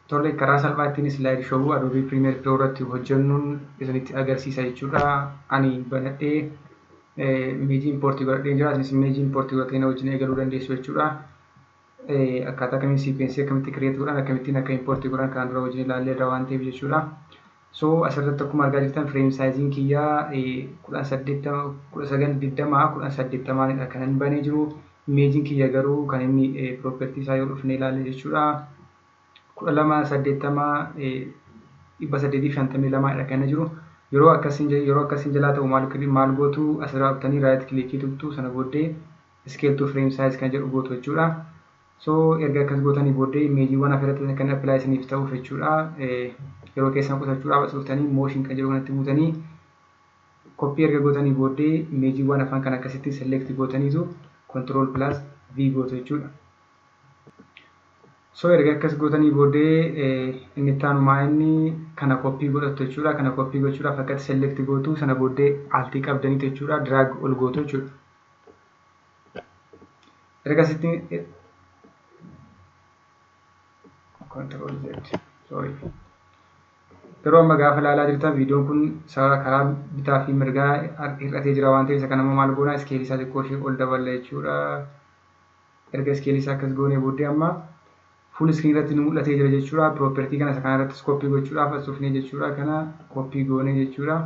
Tole, karaa salphaa ittiin slide show Adobe Premiere Pro irratti hojjennuun isinitti agarsiisa jechuudha. Ani banadhee imeejii impoortii godhadhee jira. Isinis imeejii impoortii godhatee na wajjin eegaluu dandeessu jechuudha. Akkaataa kamiin sequence akkamitti create godhan, akkamittiin akka impoortii godhan kanaan dura wajjin ilaallee irra waan ta'eef jechuudha. So asirratti akkuma argaa jirtan frame size'n kiyyaa 1920 1080dha kan inni banee jiru. Imeejiin kiyya garuu kan inni property isaa yoo dhufne ilaalle jechuudha. 1280 852dha kan inni jiru. Yeroo akkasiin jalaa ta'u maal gootu asirraa dhuftanii right click tuqxu, sana booddee scale to frame size kan jedhu gootu jechuudha. So erga akkas gootanii booddee imeejiiwwan asirratti kan apply isiniif ta'uuf jechuudha. Yeroo keessan qusachuudhaaf as dhuftanii motion kan jedhu kanatti buutanii copy erga gootanii booddee imeejiiwwan afaan kan akkasitti select gootaniitu control plus V gootu jechuudha. So erga akkas gootanii booddee inni itti aanu maa inni kana copy godhattu jechuudha. Kana copy gochuudhaaf akkatti select gootu, sana booddee alt qabdaniitu jechuudha. Drag ol gootu jechuudha. Erga asitti control Z, sorry. Yeroo amma gaafa ilaalaa jirtan viidiyoon kun sarara karaa bitaa fi mirgaa hir'atee jira waan ta'eef isa kana immoo maal goona iskeelii isaa xiqqoo ishee ol daballa jechuudha. Erga iskeelii isaa akkas goonee booddee amma full screen irratti nu mul'atee jira jechuudha. Property kana isa kana irrattis copy gochuudhaaf as dhufnee jechuudha. Kana copy goonee jechuudha.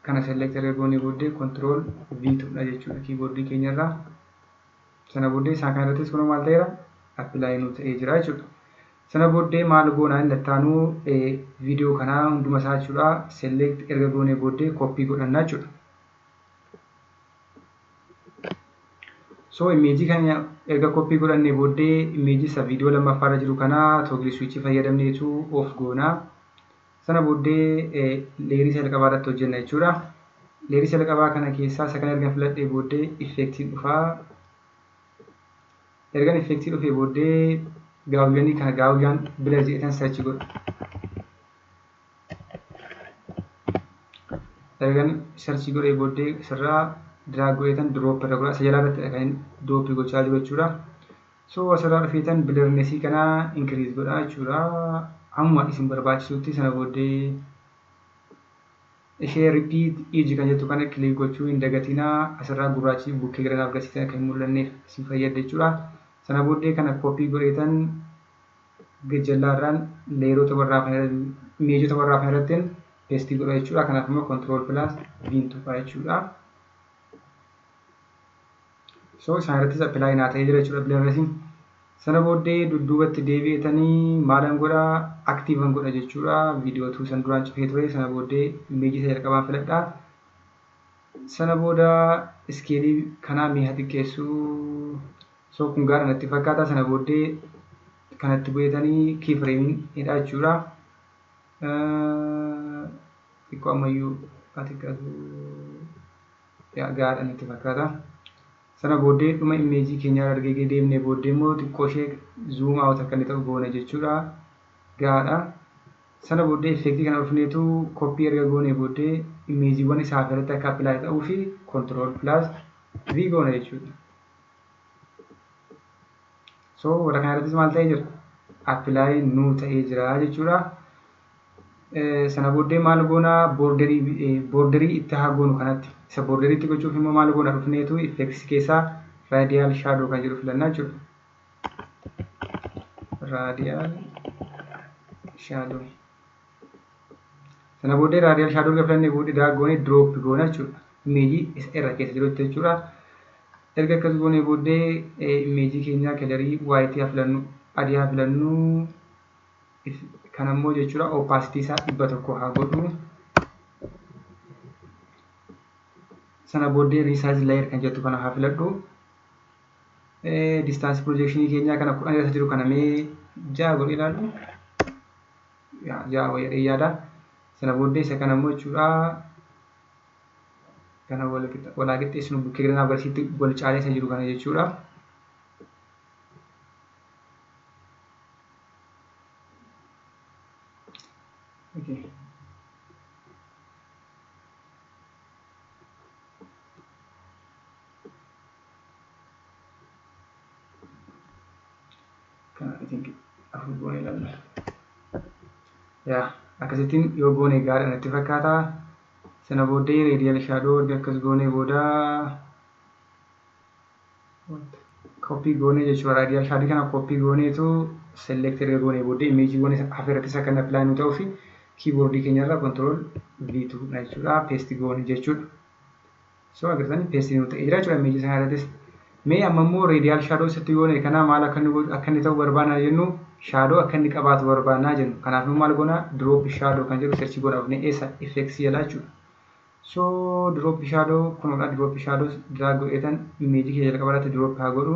Kana select erga goonee booddee control V tuqna jechuudha keyboard keenyarraa. Sana booddee isaan kana irrattis kunoo maal ta'eera apply nu ta'ee jira jechuudha. Sana booddee maal goonaa inni itti viidiyoo kanaa hunduma isaa jechuudha. Select erga goonee booddee copy godhanna jechuudha. So imeejii kana erga copy godhannee booddee imeejii isa viidiyoo lammaffaarra jiru kanaa toggle switch fayyadamneetu off goonaa. Sana booddee leerii jalqabaa irratti hojjenna jechuudha. Leerii jalqabaa kana keessaa isa kana erga filadhee booddee effektiin dhufaa. Erga effektii dhufee booddee gaawwanii kana gaawwaan bila jedhetan search godha. Ergan search godhee booddee asirraa drag godhetan drop irra godha. Isa jalaa irratti kan inni drop gochaa jiru jechuudha. So asirraa dhufeetan blurriness kana increase godha jechuudha. Hamma isin barbaachisutti sana booddee ishee repeat edge kan jettu kana click gochuu hin dagatinaa. Asirraa gurraachi bukkee gara naaf agarsiisan akka hin mul'anneef isin fayyada jechuudha. Sana booddee kana copy godheetan gajjallaarraan leerota warraafan imeejota warraafan irratti paste godha jechuudha. Kanaaf immoo control plus V tuqa jechuudha. So isaan irrattis apply naa ta'ee jira jechuudha blurriness. Sana booddee dudduubatti deebi'etanii maalan godha active godha jechuudha. Viidiyoo tuu san duraan cufee ture. Sana booddee imeejii isa jalqabaan filadha. Sana booda iskeelii kanaa mi'a xiqqeessu. So kun gaara natti fakkaata. Sana booddee kanatti bu'eetanii key frame hidha jechuudha. Xiqqoo ammayyuu xiqqaatu gaara natti fakkaata. Sana booddee dhuma imeejii keenyaa argee deemnee booddee immoo xiqqoo ishee zoom out akka inni ta'u goone jechuudha. Gaadha. Sana booddee effektii kana dhufneetu copy erga goonee booddee imeejiiwwan isaa irratti akka apply ta'uu fi control plus V goone jechuudha. So warra kana irrattis maal ta'ee jira? Apply nu ta'ee jira jechuudha. Sana booddee maal goona borderii itti haa goonu kanatti. Isa borderiitti gochuuf immoo maal goona dhufneetu effects keessaa radial shadow kan jedhu filannaa jechuudha. Radial shadow. Sana booddee radial shadow erga filannee booddee drag goonee drop goona jechuudha. Imeejii isa irra keessa jirutti jechuudha. Erga akkas goonee booddee imeejii keenya kalarii white haa filannu, adii haa filannu. Kan ammoo jechuudha opacity isaa 100 haa godhu. Sana booddee resize layer kan jettu kana haa filadhu. Distance projection keenya kana 10 irra jiru kana mee 6 godhee ilaallu. 6 wayii yaada. Sana booddee isa kana immoo jechuudha kana walaa qixxeessinu bukkee gara naaf agarsiitti wal caalee isa jiru kana jechuudha. Okay. Kana I think 4 goone ilaalla. Yaa, akkasittiin yoo goone gaariidha natti fakkaata. Sana booddee radial shadow erga akkas goone booda copy goone jechuudha. Radial shadow kana copy gooneetu select erga goone booddee imageiiwwan hafe irrattis akka inni apply nu ta'uu fi keyboardii keenyarra control V tuqna jechuudha. Paste goone jechuudha. So agartanii, paste nu ta'ee jira jechuudha imageii sana irrattis. Mee amma immoo radial shadow isatti goone kana maal akka inni ta'u barbaannaa jennu, shadow akka inni qabaatu barbaannaa jennu. Kanaaf maal goona? Drop shadow kan jedhu search godha dhufne, eessa? Effects jalaa jechuudha. So drop shadow kunuudha. Drop shadow drag godheetan imageii kiyya jalqaba irratti drop haa godhu.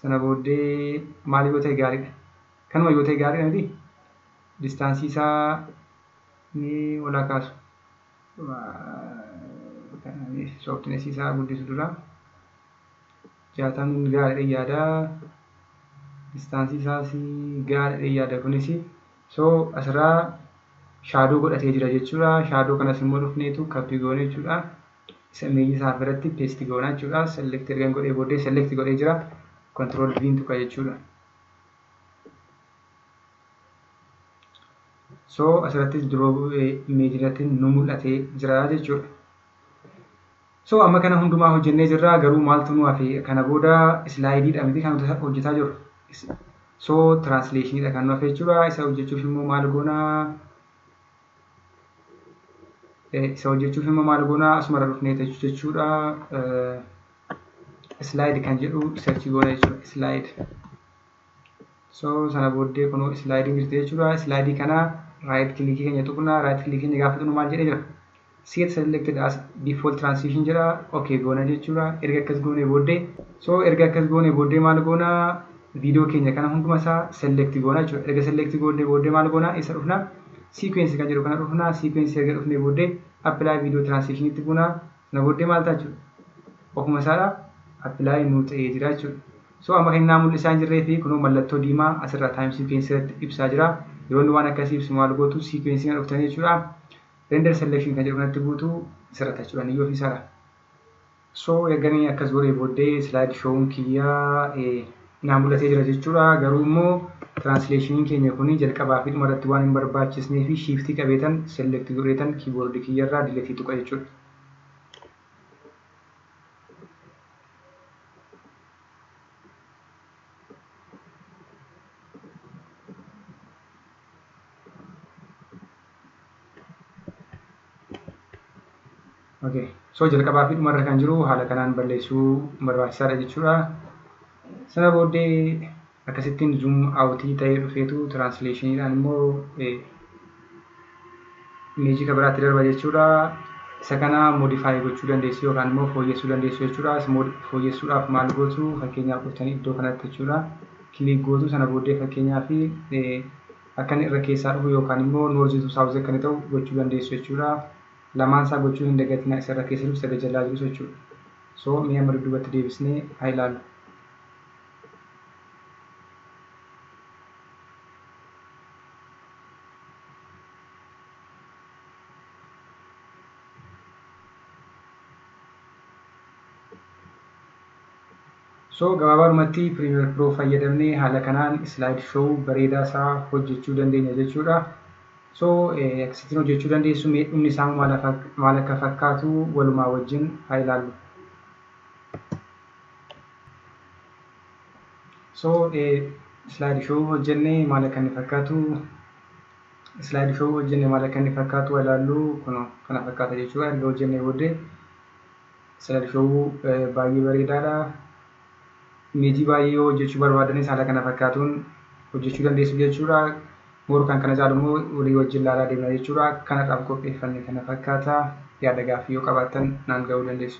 Sana booddee maal yoo ta'e gaariidha? Kanuma yoo ta'e gaariidha miti? Distanceii isaa ni olaa kaasu. Softness isaa guddisu dura. 60 gaariidha yaada. Distanceii isaas gaariidha yaada kunis. So asirraa shadow godhatee jira jechuudha. Shadow kanas immoo dhufneetu copy goone jechuudha. Isa imageii isaa biratti paste goona jechuudha. Select ergan godhee booddee, select godhee jira. Control V tuqa jechuudha. So asirrattis drop imageii irratti nu mul'atee jira jechuudha. So amma kana hundumaa hojjennee jirra, garuu maaltu nu hafe? Kana booda slideiidha miti kan hojjetaa jiru? So translationiidha kan nu hafe jechuudha. Isa hojjechuuf immoo maal goonaa? Isa hojjechuuf immoo maal goonaa? Asumarra dhufnee jechuudha. Slide kan jedhu search goona jechuudha. Slide. So sana booddee kunoo slideiin jirti jechuudha. Slideii kana right clickii keenya tuqna. Right clickii keenya gaafa tuqnu maal jedhee jira? Set selected as default transition jedha. Okay goona jechuudha. Erga akkas goone booddee, so erga akkas goone booddee maal goona? Viidiyoo keenya kana hunduma isaa select goona jechuudha. Erga select goone booddee maal goona? Isa dhufna? Sequence kan jedhu kana dhufna. Sequence erga dhufnee booddee apply video transition itti buuna. Sana booddee maal ta'a jechuudha? Ofuma isaadha apply nuu ta'ee jira jechuudha. So amma kan inni mul'isaa hin jirree fi kunoo mallattoo diimaa asirraa time sequence irratti ibsaa jira. Yeroo inni waan akkasii ibsu maal gootu? Sequence kana dhuftanii jechuudha. Render selection kan jedhu kanatti buutu, sirrata jechuudha. Ni ofiisaadha. So erganii akkas godhee booddee slide showun kiyyaa naa mul'atee jira jechuudha. Garuu immoo translationiin keenya kun jalqabaa fi dhuma irratti waan hin barbaachisnee fi shiftii qabeetan select godheetan keyboardii kiyyarraa deleteii tuqa jechuudha. Okay. So jalqabaa fi dhumarra kan jiru haala kanaan balleessuu barbaachisaadha jechuudha. Sana booddee akkasittiin zoom outii ta'ee dhufeetu translationiidhaan immoo imageii kan biraatti darba jechuudha. Isa kana modify gochuu dandeessu yookaan immoo fooyyessuu dandeessu jechuudha. Fooyyessuudhaaf maal gootu? Fakkeenyaaf dhuftanii iddoo kanatti jechuudha. Click gootu. Sana booddee fakkeenyaaf akka inni irra keessaa dhufu yookaan immoo north to south akka inni ta'u gochuu dandeessu jechuudha. Lamaan isaa gochuu hin dagatinaa, isa irra keessa jiru, isa jalaa jirus jechuudha. So mee amma dudduubatti deebisnee haa ilaallu. So gabaabaadhumatti Premiere Pro fayyadamnee haala kanaan slide show bareedaa isaa hojjechuu dandeenya jechuudha. So akkasittiin hojjechuu dandeessu. Mee dhumni isaa maal akka fakkaatu walumaa wajjin haa ilaallu. So slide show hojjennee maal akka inni fakkaatu, slide show hojjennee maal akka inni fakkaatu haa ilaallu. Kun kana fakkaata jechuudha. Erga hojjennee booddee slide show baay'ee bareedaadha. Imageii baay'ee yoo hojjechuu barbaadanis haala kana fakkaatuun hojjechuu dandeessu jechuudha. More kan kana caalu immoo walii wajjin ilaalaa deemna jechuudha. Kanarraaf qopheeffanne kana fakkaata. Yaada gaaffii yoo qabaattan naan ga'uu dandeessu.